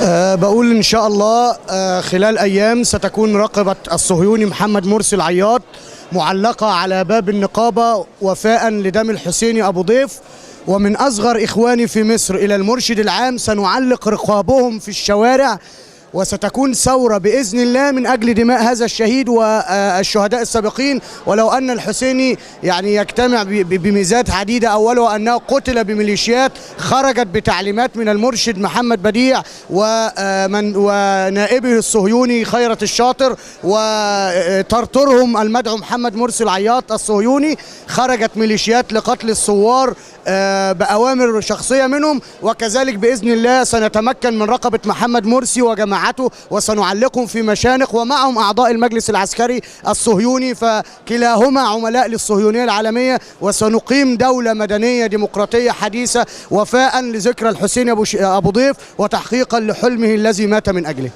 بقول إن شاء الله خلال أيام ستكون رقبة الصهيوني محمد مرسي العياط معلقة على باب النقابة وفاء لدم الحسيني أبو ضيف. ومن أصغر إخواني في مصر إلى المرشد العام سنعلق رقابهم في الشوارع، وستكون ثورة بإذن الله من أجل دماء هذا الشهيد والشهداء السابقين. ولو أن الحسيني يعني يجتمع بميزات عديدة، أولها أنه قتل بميليشيات خرجت بتعليمات من المرشد محمد بديع ونائبه الصهيوني خيرت الشاطر، وترترهم المدعو محمد مرسي العياط الصهيوني. خرجت ميليشيات لقتل الثوار بأوامر شخصية منهم، وكذلك بإذن الله سنتمكن من رقبة محمد مرسي وجماعته وسنعلقهم في مشانق، ومعهم أعضاء المجلس العسكري الصهيوني، فكلاهما عملاء للصهيونية العالمية. وسنقيم دولة مدنية ديمقراطية حديثة وفاء لذكرى الحسيني أبو ضيف وتحقيقا لحلمه الذي مات من أجله.